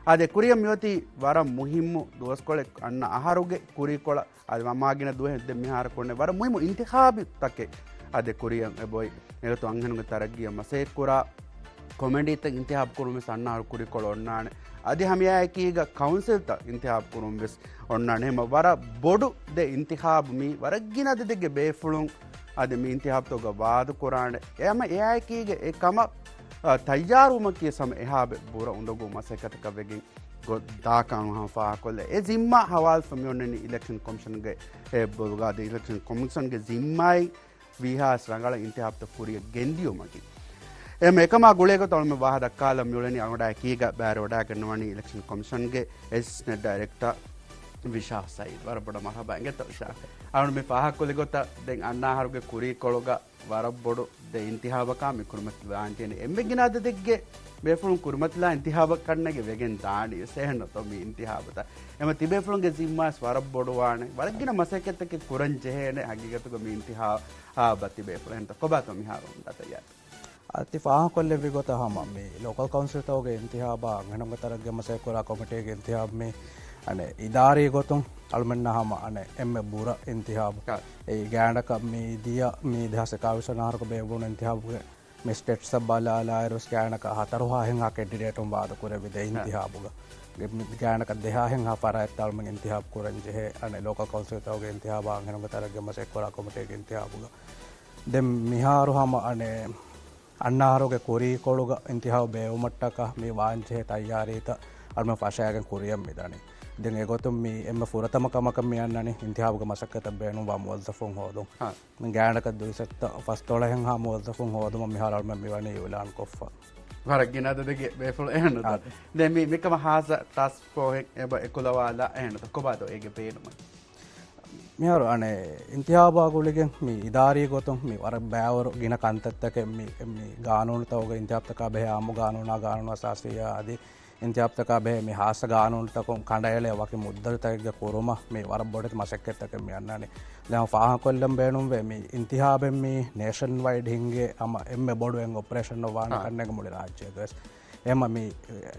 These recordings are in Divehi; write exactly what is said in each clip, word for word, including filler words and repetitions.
އާދެ، ކުރިއަށް މިއޮތީ ވަރަށް މުހިއްމު ދުވަސްކޮޅެއް. އަންނަ އަހަރުގެ ކުރީކޮޅަށް އަދި މާ ގިނަ ދުވަހެއް ދެން މިހާރަކު އޮންނަ ވަރަށް މުހިއްމު އިންތިޚާބުތަކެއް އާދެ ކުރިއަށް އެބައޮތް. އެގޮތުން އަންހެނުންގެ ތަރައްގީއަށް މަސައްކަތްކުރާ ކޮމިޓީތައް އިންތިޚާބު ކުރުން ވެސް އަންނަ އަހަރު ކުރީކޮޅު އޮންނާނެ. އަދި ހަމައެއާއެކީގަ ކައުންސިލްތައް އިންތިޚާބު ކުރުން ވެސް އޮންނާނެ. ހަމަ ވަރަށް ބޮޑު ދެ އިންތިޚާބު މީ ވަރަށް ގިނަ އަދަދެއްގެ ބޭފުޅުން އަދި މި އިންތިޚާބުތަކުގަ ވާދަކުރާނެ. އެ ހަމަ އެއާއެކީގަ އެ ކަމަށް، އާ، ތައްޔާރުވުމަކީ ހަމަ އެހާ ބެ-، ބުރަ އުނދަގޫ މަސައްކަތަކަށް ވެގެން ގޮ-، ދާކަން ހަމަ ފާހަގަކޮށްލަ. އެ ޒިންމާ ހަވާލުފަ މި އޮންނަނީ އިލެކްޝަން ކޮމިޝަންގެ އެ ބޮލުގަ އަދި އިލެކްޝަން ކޮމިޝަންގެ ޒިންމާއި ވީހާސް ރަނގަޅަށް އިންތިޚާބުތައް ކުރިއަށް ގެންދިޔުމަކީ. އެ މެކަމާ ގުޅޭގޮތަށް އަޅުމެން ވާހަ ދައްކާލަން މިއުޅެނީ އަޅުގަޑާ އެކީގަ ބައިވެރިވަޑައިގަންނަވަނީ އިލެކްޝަން ކޮމިޝަންގެ އެސިސްޓެންޓް ޑައިރެކްޓަރ ވިޝާ ސައީދު. ވަރަށް ބޮޑަށް މަރުޙަބާ އިނގޭތޯ ވިޝާ. އަޅުން މި ފާހަގަކޮށްލި ގޮތަށް ދެން އަންނަ އަހަރުގެ ކުރީކޮޅުގަ ވަރަށް ބޮޑު ދެ އިންތިޚާބަކާ މި ކުރިމަތިލާން ޖެހޭނެ. އެންމެ ގިނަ އަދަދެއްގެ ބޭފުޅުން ކުރިމަތިލާ އިންތިޚާބަކަށް ނޭނގެ ވެގެން ދާނީ ވެސް އެހެންނުތޯ މި އިންތިޚާބުތައް. އެމަ ތިބޭފުޅުންގެ ޒިންމާސް ވަރަށް ބޮޑުވާނެ. ވަރަށް ގިނަ މަސައްކަތްތަކެއް ކުރަން ޖެހޭނެ ހަގީގަތުގަ މި އިންތިޚާބަށް ތިބޭފުޅުން. އެހެންތޯ ކޮބާތޯ މިހާރު އޮންނަ ތައްޔާރީ؟ އަދި ފާހަގަކޮށްލެއްވި ގޮތަށް ހަމަ މި ލޯކަލް ކައުންސިލްތަކުގެ އިންތިޚާބާ އަންހެނުންގެ ތަރައްގީ މަސައްކަތްކުރާ ކޮމިޓީގެ އިންތިޚާބު މި އަނެއް އިދާރީ ގޮތުން އަޅުމެންނަށް ހަމަ އަނެއް އެންމެ ބުރަ އިންތިޚާބު. އާ. އެ ގާތްގަނޑަކަށް މި ދިޔަ މި ދެހާސް އެކާވީސް ވަނަ އަހަރުގަ ބޭއްވުނު އިންތިޚާބުގެ މި ސްޓެޓްސްއަށް ބަލާލާއިރު ވެސް ގާތްގަނޑަކަށް ހަތަރު ފަހެއްހާ ކެންޑިޑޭޓުން ވާދަކުރެއްވި ދެ އާ. އިންތިޚާބުގަ. ގާތްގަނޑަކަށް ދެހާހެއްހާ ފަރާތްތައް އަޅުމެން އިންތިޚާބު ކުރަން ޖެހޭ އަނެއް ލޯކަލް ކައުންސިލްތަކުގެ އިންތިޚާބާ އަންހެނުންގެ ތަރައްގީ މަސައްކަތްކުރާ ކޮމިޓީގެ އިންތިޚާބުގަ. ދެން މިހާރު ހަމަ އަނެއް އަންނަ އަހަރުގެ ކުރީކޮޅުގަ އިންތިޚާބު ބޭއްވުމަށްޓަކާ މި ވާންޖެހޭ ތައްޔާރީތައް އަޅުމެން ފަށައިގެން ކުރިއަށް މިދަނީ. ދެން އެގޮތުން މި އެންމެ ފުރަތަމަ ކަމަކަށް މި އަންނަނީ އިންތިޚާބުގެ މަސައްކަތަށް ބޭނުންވާ މުވައްޒަފުން ހޯދުން. ހާ. ގާތްގަނޑަކަށް ދުއިސައްތަ ފަސްދޮޅަހެއްހާ މުވައްޒަފުން ހޯދުމަށް މިހާރު އަޅުމެން މިވަނީ އިއުލާންކޮށްފަ. ވަރަށް ގިނަ އަދަދެއްގެ ބޭފުޅުން އެހެންނުތޯ؟ އާ. ދެން މި، މިކަމަށް ހާއްސަ ޓާސްކް ފޯހެއް އެބަ އެކުލަވާލާ އެހެންނުތޯ؟ ކޮބާތޯ އޭގެ ބޭނުމަކީ؟ މިހާރު އަނެއް އިންތިޚާބާ ގުޅިގެން މި އިދާރީ ގޮތުން މި ވަރަށް ބައިވަރު ގިނަ ކަންތައްތަކެއް މި، މި ގާނޫނުތަކުގެ އިންތިޚާބުތަކާ ބެހޭ އާއްމު ގާނޫނާ، ގާނޫނު އަސާސީއާ އަދި އިންތިޚާބުތަކާ ބެހޭ މި ހާއްސަ ގާނޫނުތަކުން ކަނޑައެޅޭ ވަކި މުއްދަތުތަކެއްގެ ކުރުމަށް މި ވަރަށް ބޮޑެތި މަސައްކަތްތަކެއް މި އަންނާނީ. ދެން ފާހަގަކޮށްލަން ބޭނުންވޭ މި އިންތިޚާބެއް މި ނޭޝަން ވައިޑް ހިންގޭ ހަމަ އެންމެ ބޮޑު އެން އޮޕަރޭޝަން އޮންނާނެ އާ. ކަންނޭނގެ މުޅި ރާއްޖޭގަވެސް. އެހެންމަ މި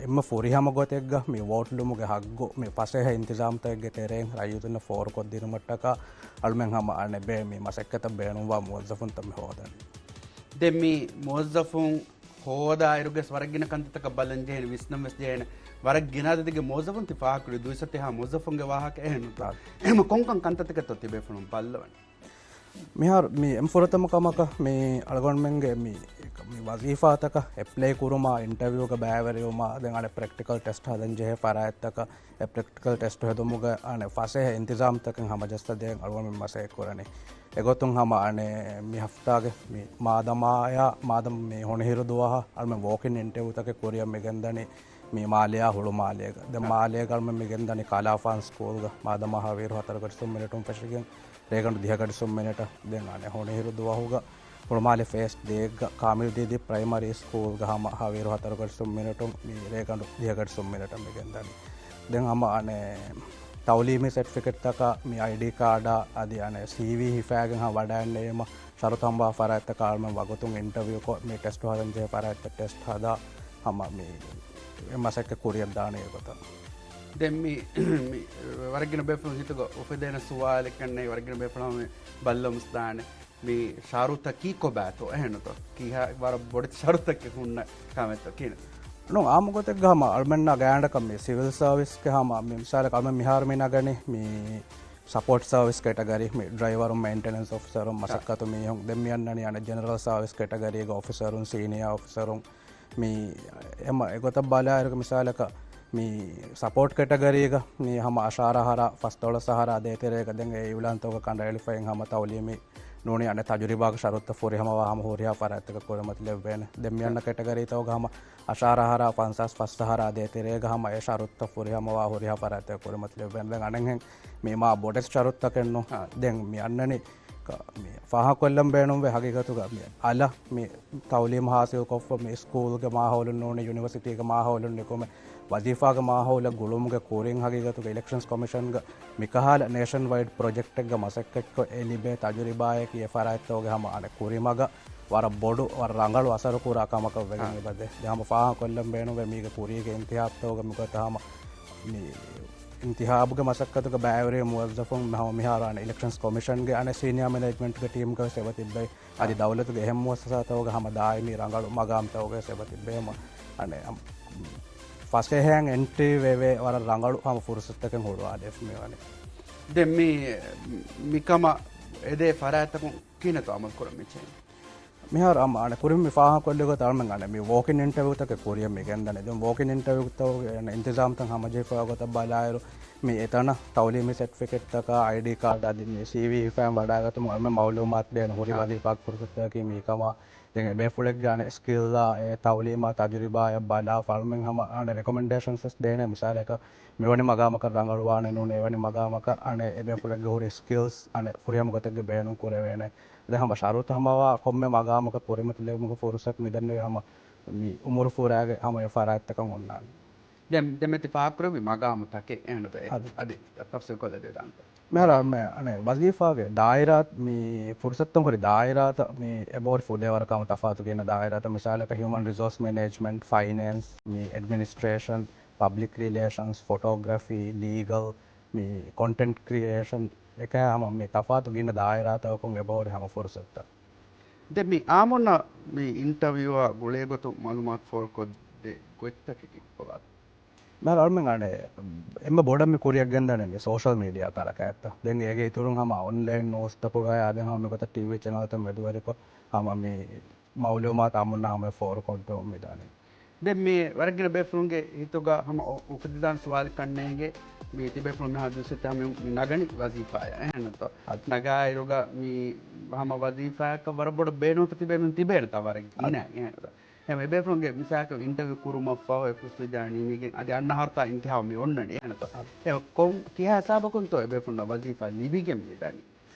އެންމެ ފުރިހަމަ ގޮތެއްގަ މި ވޯޓްލުމުގެ ހައްގު މި ފަސޭހަ އިންތިޒާމްތަކެއްގެ ތެރެއިން ރައްޔިތުންނަށް ފޯރުކޮށްދިނުމަށްޓަކާ އަޅުމެން ހަމަ އަނެއް ބޭ މި މަސައްކަތަށް ބޭނުންވާ މުވައްޒަފުންތައް މި ހޯދަނީ. ދެން މި މުވައްޒަފުން ހޯދާއިރުގެސް ވަރަށް ގިނަ ކަންތައްތަކަށް ބަލަން ޖެހޭނެ، ވިސްނަން ވެސް ޖެހޭނެ. ވަރަށް ގިނަ އަދަދެއްގެ މުވައްޒަފުން ތި ފާހަގަކުރި ދުއިސައްތަ ހާ މުވައްޒަފުންގެ ވާހަކަ އެހެންނުތޯ؟ އާ. އެހެންމަ ކޮންކޮން ކަންތައްތަކެއްތޯ ތިބޭފުޅުން ބައްލަވަނީ؟ މިހާރު މި އެންމެ ފުރަތަމަ ކަމަކަށް މި އަޅުގަނޑުމެންގެ މި، މި ވަޒީފާތަކަށް އެޕްލައި ކުރުމާ، އިންޓަވިއުގަ ބައިވެރިވުމާ، ދެން އަނެއް ޕްރެކްޓިކަލް ޓެސްޓް ހަދަން ޖެހޭ ފަރާތްތަކަށް، އެ ޕްރެކްޓިކަލް ޓެސްޓް ހެދުމުގަ އަނެއް ފަސޭހަ އިންތިޒާމްތަކެއް ހަމަޖައްސަދޭން އަޅުގަނޑުމެން މަސައްކަތް ކުރަނީ. އެގޮތުން ހަމަ އަނެއް މި ހަފްތާގެ މި މާދަމާޔާ މާދަމް މި ހޮނިހިރު ދުވަހަށް އަޅުމެން ވޯކްއިން އިންޓަވިއުތަކެއް ކުރިއަށް މިގެންދަނީ މި މާލެއާ ހުޅުމާލޭގަ. ދެން އަ. މާލޭގަ އަޅުމެން މިގެންދަނީ ކަލާފާން ސްކޫލްގަ މާދަމާ ހަވީރު ހަތަރު ގަޑިއްސުން މިނެޓުން ފެށިގެން ރޭގަނޑު ދިހަ ގަޑިއްސުން މިނެޓަށް. ދެން އަނެއް ހޮނިހިރު ދުވަހުގަ ހުޅުމާލެ ފޭސް ދޭއްގަ ކާމިލް ދީދީ ޕްރައިމަރީ ސްކޫލްގަ ހަމަ ހަވީރު ހަތަރު ގަޑިއްސުން މިނެޓުން މި ރޭގަނޑު ދިހަ ގަޑިއްސުން މިނެޓަށް މިގެންދަނީ. ދެން ހަމަ އަނެއް ތައުލީމީ ސެޓްފިކެޓްތަކާ މި އައިޑީ ކާޑާ އަދި އަނެއް ސީވީ ހިފާގެން ހަމަ ވަޑައިންނެވީމަ ޝަރުތު ހަމަވާ ފަރާތްތަކާ އަޅުމެން ވަގުތުން އިންޓަވިއުކޮށް މި ޓެސްޓު ހަދަން ޖެހޭ ފަރާތްތައް ޓެސްޓް ހަދާ ހަމަ މި މަސައްކަތް ކުރިއަށް ދާނީ އެގޮތަށް. ދެން މި، މި ވަރަށް ގިނަ ބޭފުޅުން ހިތުގަ އުފެދޭނެ ސުވާލެއްކަންނޭ، ވަރަށް ގިނަ ބޭފުޅުން ބައްލަމުސް ދާނެ. މި ޝަރުތަކީ ކޮބާތޯ އެހެންނުތޯ؟ ކީހާ ވަރަށް ބޮޑެތި ޝަރުތަކެއް ހުންނަ ކަމެއްތޯ ކިހިނެއް؟ ނޫން، އާއްމު ގޮތެއްގަ ހަމަ އަޅުމެންނާ ގާތްގަނޑަކަށް މި ސިވިލް ސާވިސްގެ ހަމަ މި މިސާލަކަށް އަޅުމެން މިހާރު މި ނަގަނީ މި ސަޕޯޓް ސާވިސް ކެޓަގަރީ، މި ޑްރައިވަރުން، މެއިންޓެނެންސް އޮފިސަރުން، އަ. މަސައްކަތު މީހުން. ދެން މި އަންނަނީ އަނެއް ޖެނެރަލް ސާވިސް ކެޓަގަރީގެ އޮފިސަރުން، ސީނިއާ އޮފިސަރުން. މި ހަމަ އެގޮތަށް ބަލާއިރު މިސާލަކަށް މި ސަޕޯޓް ކެޓަގަރީގަ މި ހަމަ އަށާރަ އަހަރާ ފަސްދޮޅަސް އަހަރާ ދޭތެރޭގަ ދެން އެ އިއުލާންތަކުގަ ކަނޑައެޅިފައި ހަމަ ތައުލީމީ ނޫނީ އަނެއް ތަޖުރިބާގެ ޝަރުތުތައް ފުރިހަމަވާ ހަމަ ހުރިހާ ފަރާތްތަކަށް ކުރިމަތިލެއްވޭނެ. ދެން މި އަންނަ ކެޓަގަރީތަކުގަ ހަމަ އަށާރަ އަހަރާ ފަންސާސް ފަސް އަހަރާ ދޭތެރޭގަ ހަމަ އެ ޝަރުތުތައް ފުރިހަމަވާ ހުރިހާ ފަރާތްތަކަށް ކުރިމަތިލެއްވޭނެ. ދެން އަނެއްހެން މި މާ ބޮޑެތި ޝަރުތުތަކެއްނު. އާ. ދެން މި އަންނަނީ ކ-، މި ފާހަގަކޮށްލަން ބޭނުންވޭ ހަގީގަތުގަ މި އަލަށް މި ތައުލީމު ހާސިލްކޮށްފަ މި ސްކޫލްގެ މާހައުލުން ނޫނީ ޔުނިވަރސިޓީގެ މާހައުލުން ނިކުމެ ވަޒީފާގެ މާހައުލަށް ގުޅުމުގެ ކުރިން ހަގީގަތުގަ އިލެކްޝަންސް ކޮމިޝަންގަ މިކަހަލަ ނޭޝަން ވައިޑް ޕްރޮޖެކްޓެއްގަ މަސައްކަތްކޮށް އެ ލިބޭ ތަޖުރިބާއަކީ އެ ފަރާތްތަކުގެ ހަމަ އަނެއް ކުރިމަގަށް ވަރަށް ބޮޑު، ވަރަށް ރަނގަޅު އަސަރު ކުރާ ކަމަކަށް ވެގެން އާ. އެބަދޭ. ދެން ހަމަ ފާހަގަކޮށްލަން ބޭނުންވޭ މީގެ ކުރީގެ އިންތިހާބުތަކުގަ މިގޮތަށް ހަމަ މި އިންތިހާބުގެ މަސައްކަތުގަ ބައިވެރި މުވައްޒަފުން ހަމަ މިހާރު އަނެއް އިލެކްޝަންސް ކޮމިޝަންގެ އަނެއް ސީނިއާ މެނޭޖްމަންޓްގެ ޓީމްގަ ވެސް އެބަ ތިއްބެވި. އަދި އާ. ދައުލަތުގެ އެހެން މުއައްސަސާތަކުގަ ހަމަ ދާއިމީ ރަނގަޅު މަގާމްތަކުގަ ވެސް އެބަ ތިއްބެވި. ހަމަ އަނެއް އަމް ފަސޭހައިން އެންޓްރީ ވެވޭ ވަރަށް ރަނގަޅު ހަމަ ފުރުސަތުތަކެއް ހުޅުވާލެވިފަ މިވަނީ. ދެން މި، މިކަމަށް އެދޭ ފަރާތްތަކުން ކިހިނެއްތޯ އަމަލު ކުރަން މި ޗެއިން؟ މިހާރު އަމް އަނެއް ކުރިން މި ފާހަގަކޮށްލި ގޮތަށް އަޅުމެން އަނެއް މި ވޯކިން އިންޓަވިއުތަކެއް ކުރިއަށް މި ގެންދަނީ. ދެން ވޯކިން އިންޓަވިއުތަކުގެ އިންތިޒާމްތައް ހަމަޖެހިފައި ގޮތަށް ބަލާއިރު، މި އެތަނަށް ތައުލީމީ ސެޓްފިކެޓްތަކާ، އައިޑީ ކާޑް އަދި މި ސީވީ ހިފައިން ވަޑައިގަތުމަށް އަޅުމެން މައުލޫމާތު ދޭން ހުރި އާ. ވަޒީފާއަކަށް ފުރުސަތުތަކީ މިކަމަށް. ދެން އެބޭފުޅެއްގެ އަނެއް ސްކިލްއާ، އެ ތައުލީމާ، ތަޖުރިބާއަށް ބަލާ އަޅުމެން ހަމަ އަނެއް ރެކޮމެންޑޭޝަންސް ވެސް ދޭނެ. މިސާލަކަށް މިވަނި މަގާމަކަށް ރަނގަޅުވާނެ ނޫން، އެވަނި މަގާމަކަށް އަނެއް އެބޭފުޅެއްގެ ހުރި ސްކިލްސް އަނެއް ފުރިހަމަ ގޮތެއްގެ ބޭނުން ކުރެވޭނެ. ދެން ހަމަ ޝަރުތު ހަމަވާ ކޮންމެ މަގާމަކަށް ކުރިމަތިލެވުމުގެ ފުރުސަތު މިދެންނެވި ހަމަ މި އުމުރު ފުރާގެ ހަމަ އެ ފަރާތްތަކަށް އޮންނާނެ. ދެން ދެމެތި ފާހަގަކުރެއްވި މަގާމުތަކެއް އެހެންނުތަ؟ އަދި. އަދި ތަފްސީލްކޮށްލަދޭ ދާން. މިހާރު މި އަނެއް ވަޒީފާގެ ދާއިރާ، މި ފުރުސަތުތައް ހުރި ދާއިރާތައް މި އެބަހުރި ފުދޭވަރަކަށް ހަމަ ތަފާތު ގިނަ ދާއިރާތައް، މިސާލަކަށް ހިއުމަން ރިސޯސް މެނޭޖްމަންޓް، ފައިނޭންސް، މި އެޑްމިނިސްޓްރޭޝަން، ޕަބްލިކް ރިލޭޝަންސް، ފޮޓޯގްރަފީ، ލީގަލް، މި ކޮންޓެންޓް ކްރިއޭޝަން، އެކަހަ ހަމަ މި ތަފާތު ގިނަ ދާއިރާތަކުން އެބަހުރި ހަމަ ފުރުސަތުތައް. ދެން މި އާއްމުންނަށް މި އިންޓަވިއުއާ ގުޅޭގޮތުން މައުލޫމާތު ފޯރުކޮށްދޭ ގޮތްތަކަކީ ކޮބާތޯ؟ މިހާރު އަޅުމެން އަނެއް އެންމެ ބޮޑަށް މި ކުރިއަށް ގެންދަނީ މި ސޯޝަލް މީޑިއާ ތަރަކައިތައް. ދެން އޭގެ އިތުރުން ހަމަ އޮންލައިން ނޫސްތަކުގައި އާދެ ހަމަ މިގޮތަށް ޓީވީ ޗެނަލްތައް މެދުވެރިކޮށް ހަމަ މި މައުލޫމާތު އާއްމުންނަށް ހަމަ ފޯރުކޮށްދެމުން މިދާނީ. ދެން މި ވަރަށް ގިނަ ބޭފުޅުންގެ ހިތުގަ ހަމަ އު-، އުފެދިދާނެ ސުވާލެއް ކަންނޭނގެ، މި ތިބޭފުޅުން މިހާ ދުވަސްވެއްޓާ މި ނަގަނީ ވަޒީފާއަށް އެހެންނުތޯ؟ އަދި. ނަގާއިރުގަ މި ހަމަ ވަޒީފާއަކަށް ވަރަށް ބޮޑަށް ބޭނުންފަ ތިބޭ މި ތިބޭނެ ތަ ވަރަށް އަދި. ގިނަ އެހެންނުތޯ؟ އެހެން އެބޭފުޅުންގެ މިސާލަކަށް އިންޓަވިއު ކުރުމަށްފަހު އެ ފުސްވެޖާ ނިމިގެން އަދި އަންނަ އަހަރުތާ އިންތިހާބު މި އޮންނަނީ އެހެންނުތޯ؟ އަދި. އެ ކޮން ކިހާ ހިސާބަކުންތޯ އެބޭފުޅުންނަށް ވަޒީފާ ލިބިގެން މިދާނީ؟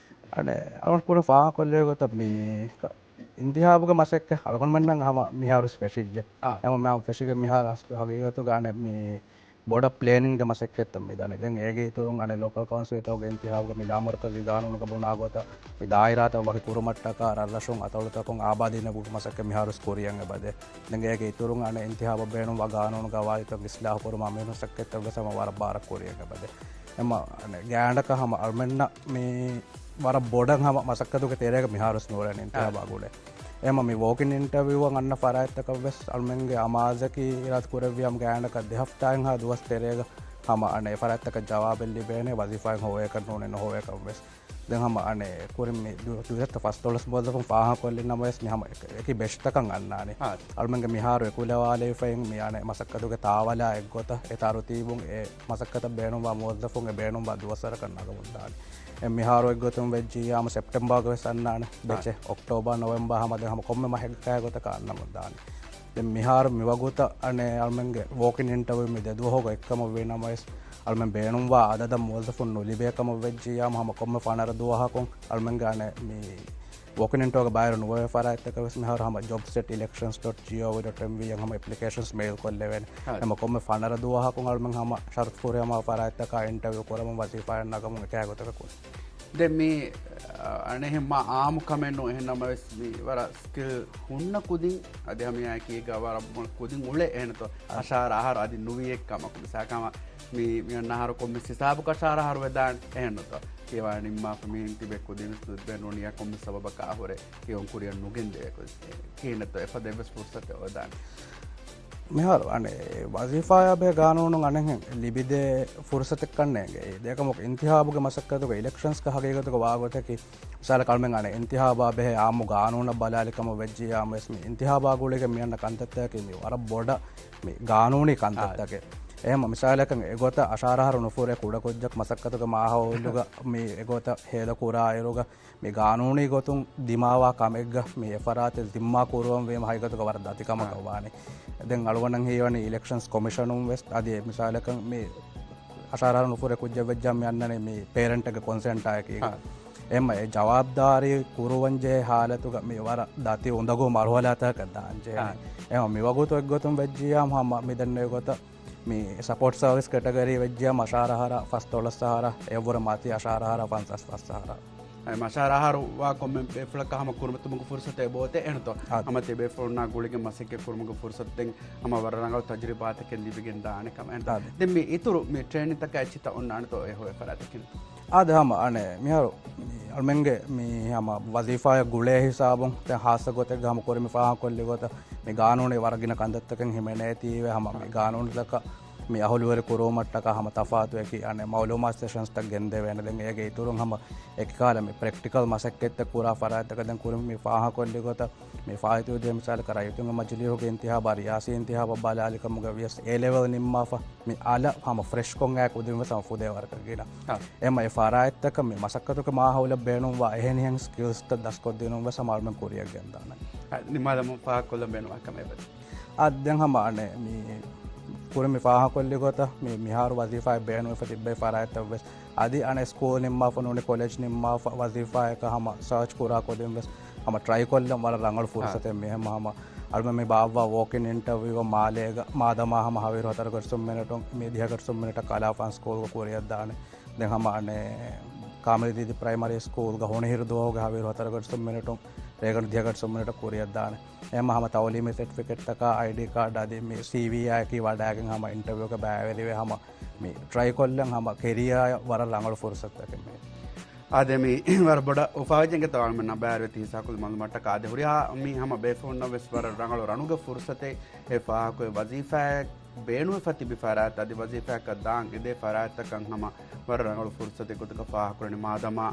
އަނެއް އަޅުގަނޑު ކުރިން ފާހަގަކޮށްލެވޭ ގޮތަށް މި އިންތިހާބުގެ މަސައްކަތް އަޅުގަނޑުމެންނަށް ހަމަ މިހާރު ފެށިއްޖެ. އާ. ހަމަ މިހާރު ފެށިގެން މިހާރު ހަގީގަތުގަ އަނެއް މި ބޮޑަށް ޕްލޭނިންގެ މަސައްކަތްތައް މިދާނެ. ދެން އޭގެ އިތުރުން އަނެއް ލޯކަލް ކައުންސިލްތަކުގެ އިންތިހާބުގަ މި ލާމަރުކަޒީ ގާނޫނުގަ ބުނާ ގޮތަށް މި ދާއިރާތައް ވަކި ކުރުމަށްޓަކާ ރަށްރަށުން އަތޮޅުތަކުން އާބާދީ ނެގުމުގެ މަސައްކަތް މިހާރުވެސް ކުރިއަށް އެބަދޭ. ދެން އޭގެ އިތުރުން އަނެއް އިންތިހާބަށް ބޭނުންވާ ގާނޫނު ގަވާއިދުތައް އިސްލާހު ކުރުމާ މި މަސައްކަތްތައް ވެސް ހަމަ ވަރަށް ބާރަށް ކުރިއަށް އެބަދޭ. އެމަ ގާތްގަނޑަކަށް ހަމަ އަޅުމެންނަށް މި ވަރަށް ބޮޑަށް ހަމަ މަސައްކަތުގެ ތެރޭގަ މިހާރުވެސް ނޫޅޭނެ އިންތިހާބާ ގުޅޭ. އެމަ މި ވޯކިން އިންޓަވިއުއަށް އަންނަ ފަރާތްތަކަށް ވެސް އަޅުމެންގެ އަމާޒަކީ އިރާދަ ކުރެއްވިޔާމު ގާތްގަނޑަކަށް ދެ ހަފްތާއެއްހާ ދުވަސް ތެރޭގަ ހަމަ އަނެއް އެ ފަރާތްތަކަށް ޖަވާބެއް ލިބޭނެ، ވަޒީފާއެއް ހޮވޭކަށް ނޫނީ ނުހޮވޭކަށް ވެސް. ދެން ހަމަ އަނެއް ކުރިން މި ދު-، ދުވިހަތަ ފަސްދޮޅަސް މުވައްޒަފުން ފާހަގަކޮށްލި ނަމަވެސް މި ހަމަ އެކި ބެޗްތަކަށް އަންނާނީ. އާ. އަޅުމެންގެ މިހާރު އެކުލަވާލެވިފައި މި އަނެއް މަސައްކަތުގެ ތާވަލާ އެއްގޮތަށް އެ ތަރުތީބުން އެ މަސައްކަތަށް ބޭނުންވާ މުވައްޒަފުން އެ ބޭނުންވާ ދުވަސްވަރަކަށް ނަގަމުންދާނީ. އެ މިހާރު އެއްގޮތުން ވެއްޖިއްޔާމު ސެޕްޓެމްބާގަ ވެސް އަންނާނެ އާ. ބެޗެއް. އޮކްޓޯބާ، ނޮވެމްބާ ހަމަ ދެން ހަމަ ކޮންމެ މަހެއްގަ ގޮތަކަށް އަންނަމުންދާނީ. ދެން މިހާރު މިވަގުތަށް އަނެއް އަޅުމެންގެ ވޯކިން އިންޓަވިއު މި ދެ ދުވަހުގަ އެއްކަމަށް ވީ ނަމަވެސް، އަޅުމެން ބޭނުންވާ އަދަދަށް މުވައްޒަފުން ނުލިބޭ ކަމަށް ވެއްޖިއްޔާމު ހަމަ ކޮންމެ ފަނަރަ ދުވަހަކުން އަޅުމެންގެ އަނެއް މި ވޯކިން އިންޓަވިއުގަ ބައިވެރި ނުވެވޭ ފަރާތްތަކަށް ވެސް މިހާރު ހަމަ ޖޮބްސް އެޓް އިލެކްޝަންސް ޑޮޓް ޖީ އޯ ވީ ޑޮޓް އެމް ވީ އަށް ހަމަ އެޕްލިކޭޝަންސް މެއިލް ކޮށްލެވޭނެ. ހަ. ހަމަ ކޮންމެ ފަނަރަ ދުވަހަކުން އަޅުމެން ހަމަ ޝަރުތު ފުރިހަމަ ފަރާތްތަކާ އިންޓަވިއު ކުރަމުން ވަޒީފާއަށް ނަގަމުން އެކަހަ ގޮތަކަށް ކުރި. ދެން މި، އަ، އަނެއް އެހެން މާ އާއްމު ކަމެއް ނޫން. އެހެން ނަމަވެސް މި ވަރަށް ސްކިލް ހުންނަ ކުދިން އަދި ހަމައެކީގަ ވަރަށް މޮ-، ކުދިން އުޅޭ އެހެންތޯ. އަ. އަށާރަ އަހަރު އަދި ނުވިއެއް ކަމަކު. މިސާލަކަށް މި، މި އަންނަ އަހަރު ކޮންމެސް ހިސާބަކަށް އަށާރަ އަހަރު ވެދާނެ އެހެންނުތޯ. ކިޔަވާ ނިންމާފަ މިހެން ތިބެ ކުދިން ވެސް ނުތިބެ ނޫނިއްޔާ ކޮންމެސް ސަބަބަކާ ހުރެ ކިޔަވަން ކުރިއަށް ނުގެންދެވޭ ކިހިނެއްތޯ އެފަދަ އެއްވެސް ފުރުސަތެއް އޮވެދާނެ. މިހާރު އަނެއް ވަޒީފާއާ ބެހޭ ގާނޫނުން އަނެއްހެން ލިބިދޭ ފުރުސަތެއް ކަންނޭނގެ. ދެކަމަކު އިންތިހާބުގެ މަސައްކަތުގެ އިލެކްޝަންސްގެ ހަގީގަތުގަ ވާގޮތަކީ، މިސާލަކަށް އަޅުމެން އަނެއް އިންތިހާބާ ބެހޭ އާއްމު ގާނޫނަށް ބަލާލި ކަމަށް ވެއްޖިއްޔާމުވެސް މި އިންތިހާބާ ގުޅިގެން މި އަންނަ ކަންތައްތަކަކީ މި ވަރަށް ބޮޑަށް މި ގާނޫނީ ކަންތައްތަކެއް. އާ. އެހެންމަ މިސާލަކަށް އެގޮތަށް އަށާރަ އަހަރު ނުފުރޭ ކުޑަކުއްޖަކު މަސައްކަތުގެ މާހައުލުގަ މި އެގޮތަށް ހޭދަކުރާއިރުގަ މި ގާނޫނީ ގޮތުން ދިމާވާ ކަމެއްގަ މި އެފަރާތެއް ޒިންމާ ކުރުވަން ވީމަ ހަގީގަތުގަ ވަރަށް ދަތިކަމަކަށް އާ. ވާނެ. ދެން އަޅުގަނޑަށް ހީވަނީ އިލެކްޝަންސް ކޮމިޝަނުން ވެސް އަދި މިސާލަކަށް މި އަށާރަ އަހަރު ނުފުރޭ ކުއްޖެއް ވެއްޖާ މި އަންނަނީ މި ޕޭރެންޓެއްގެ ކޮންސެންޓާއެކީގަ. އާ. އެހެންމަ އެ ޖަވާބުދާރީ ކުރުވަންޖެހޭ ހާލަތުގަ މި ވަރަށް ދަތި އުނދަގޫ މަރުހަލާތަކަށް ދާންޖެހޭ. އާ. އެހެންމަ މިވަގުތު އެއްގޮތުން ވެއްޖިއްޔާ ހަމަ މިދެންނެވި ގޮތަށް މި ސަޕޯޓް ސަރވިސް ކެޓަގަރީ ވެއްޖިއްޔާ އަށާރަ އަހަރަށް ފަސްދޮޅަސް އަހަރަށް އެއަށްވުރެ މަތީ އަށާރަ އަހަރަށް ފަންސާސް ފަސް އަހަރަށް. މަޝްވަރާ އަހަރު ވާ ކޮންމެ ބޭފުޅަކަށް ހަމަ ކުރިމަތިލުމުގެ ފުރުސަތެއް އެބައޮތޭ އެހެންތޯ؟ އާދެ. ހަމަ ތި ބޭފުޅުންނާ ގުޅިގެން މަސައްކަތް ކުރުމުގެ ފުރުސަތު ދެން ހަމަ ވަރަށް ރަނގަޅު ތަޖުރިބާތަކެއް ލިބިގެން ދާނެ ކަމަށް އެހެންތޯ؟ އާދެ. ދެން މި އިތުރު މި ޓްރޭނިންތަކާ އެއްޗިތައް އޮންނާނެތޯ އެ ހޮވޭ ފަރާތްތަކެއް؟ އާދެ، ހަމަ އަނެއް މިހާރު މި އަޅުމެންގެ މި ހަމަ ވަޒީފާއަށް ގުޅޭ ހިސާބުން ދެން ހާއްސަ ގޮތެއްގަ ހަމަ ކުރިން މި ފާހަގަކޮށްލި ގޮތަށް މި ގާނޫނީ ވަރަށް ގިނަ ކަންތައްތަކެއް ހިމެނޭތީވެ ހަމަ މި ގާނޫނުތަކަށް މި އަހުލުވެރި ކުރުވުމަށްޓަކާ ހަމަ ތަފާތު އެކި އަނެއް މައުލޫމާތު ސެޝަންސްތައް ގެންދެވޭނެ. ދެން އޭގެ އިތުރުން ހަމަ އެކިކަހަލަ މި ޕްރެކްޓިކަލް މަސައްކަތްތައް ކުރާ ފަރާތްތަކަށް ދެން ކުރިން މި ފާހަގަކޮށްލި ގޮތަށް މި ފާއިތުވެދިޔަ މިސާލަކަށް ރައްޔިތުންގެ މަޖިލީހުގެ އިންތިހާބާ ރިޔާސީ އިންތިހާބާ ބަލާލި ކަމުގަ ވިޔަސް އޭ ލެވެލް ނިންމާފަ މި އަލަށް ހަމަ ފްރެޝްކޮށް އައި ކުދިން ވެސް ހަމަ ފުދޭ ވަރަކަށް ގިނަ. އާ. އެމަ އެ ފަރާތްތަކަށް މި މަސައްކަތުގެ މާހައުލަށް ބޭނުންވާ އެހެނިހެން ސްކިލްސްތައް ދަސްކޮށްދިނުން ވެސް ހަމަ އަޅުމެން ކުރިއަށް ގެންދާނެ. އަ، ނިމާލަމުން ފާހަގަކޮށްލަން ބޭނުންވާ ކަމެއް ވެސް. އާ، ދެން ހަމަ އަނެއް މި ކުރިން މި ފާހަގަކޮށްލި ގޮތަށް މި މިހާރު ވަޒީފާއެއް ބޭނުންވެފަ ތިއްބެވި ފަރާތްތައް ވެސް އަދި އަނެއް ސްކޫލް ނިންމާފަ ނޫނީ ކޮލެޖް ނިންމާފަ ވަޒީފާއަކަށް ހަމަ ސާޗް ކުރާ ކުދިން ވެސް ހަމަ ޓްރައި ކޮށްލަން ވަރަށް ރަނގަޅު ފުރުސަތެއް އާ. މި ހަމަ ހަމަ އަޅުމެން މި ބާއްވާ ވޯކް އިން އިންޓަވިއު މާލޭގަ މާދަމާ ހަމަ ހަވީރު ހަތަރު ގަޑި ސުން މިނެޓުން މި ދިހަ ގަޑި ސުން މިނެޓަށް ކަލާފާން ސްކޫލްގަ ކުރިއަށްދާނެ. ދެން ހަމަ އަނެއް ކާމިލީ ދީދީ ޕްރައިމަރީ ސްކޫލްގަ ހޮނިހިރު ދުވަހުގެ ހަވީރު ހަތަރު ގަޑި ސުން މިނެޓުން ރޭގަނޑު ދިހަ ގަޑި ސުން މިނެޓަށް ކުރިއަށްދާނެ. އެހެންމަ ހަމަ ތައުލީމީ ސެޓްފިކެޓްތަކާ އައިޑީ ކާޑް އަދި މި ސީވީއާއެކީ ވަޑައިގެން ހަމަ އިންޓަވިއުގަ ބައިވެރިވެ ހަމަ މި ޓްރައިކޮށްލަން ހަމަ ކެރިއާއަށް ވަރަށް ރަނގަޅު ފުރުސަތުތަކެއް މި. އާދެ، މި ވަރަށް ބޮޑަށް އުފާވެއްޖެ އިނގޭތޯ އަޅުމެންނަށް ބައިވެރިވެތި ހިއްސާކޮށްލި މައުލޫމާތަކަށް. އާދެ، ހުރިހާ މި ހަމަ ބޭފުޅުންނަށް ވެސް ވަރަށް ރަނގަޅު ރަނުގެ ފުރުސަތެއް އެ ފާހަގަކޮށް ވަޒީފާއެއް ބޭނުންވެފަ ތިބި ފަރާތް އަދި ވަޒީފާއަކަށް ދާން އެދޭ ފަރާތްތަކަށް ހަމަ ވަރަށް ރަނގަޅު ފުރުސަތެއް ގޮތަކަށް ފާހަގަކުރަނީ މާދަމާ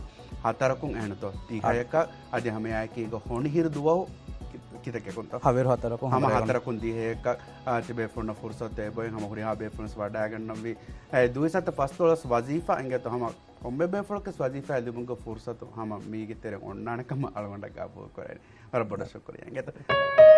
ހަތަރަކުން އެހެންތޯ؟ ތިހަޔަކަށް އަދި ހަމައެއާއެކީގަ ހޮނިހިރު ދުވަހު ކި-، ކިތަކަކުންތޯ؟ ހަވީރު ހަތަރަކުން ހަމަ ހަމަ ރޭގަނޑު. ހަތަރަކުން ދިހައެއްކަށް، އާ، ތި ބޭފުޅުންނަށް ފުރުސަތު އެބައޮތް ހަމަ ހުރިހާ ބޭފުޅުން ވަޑައިގަންނަވީ. އެ، ދުވިސައްތަ ފަސްދޮޅަސް ވަޒީފާ އިނގޭތޯ ހަމަ ކޮންމެ ބޭފުޅަކަސް ވަޒީފާއެއް ލިބުމުގެ ފުރުސަތު ހަމަ މީގެ ތެރެއިން އޮންނާނެ ކަމަށް އަޅުގަނޑަށް ގަބޫލު ކުރެވެނީ. ވަރަށް ބޮޑަށް ޝުކުރިއްޔާ އިނގޭތޯ.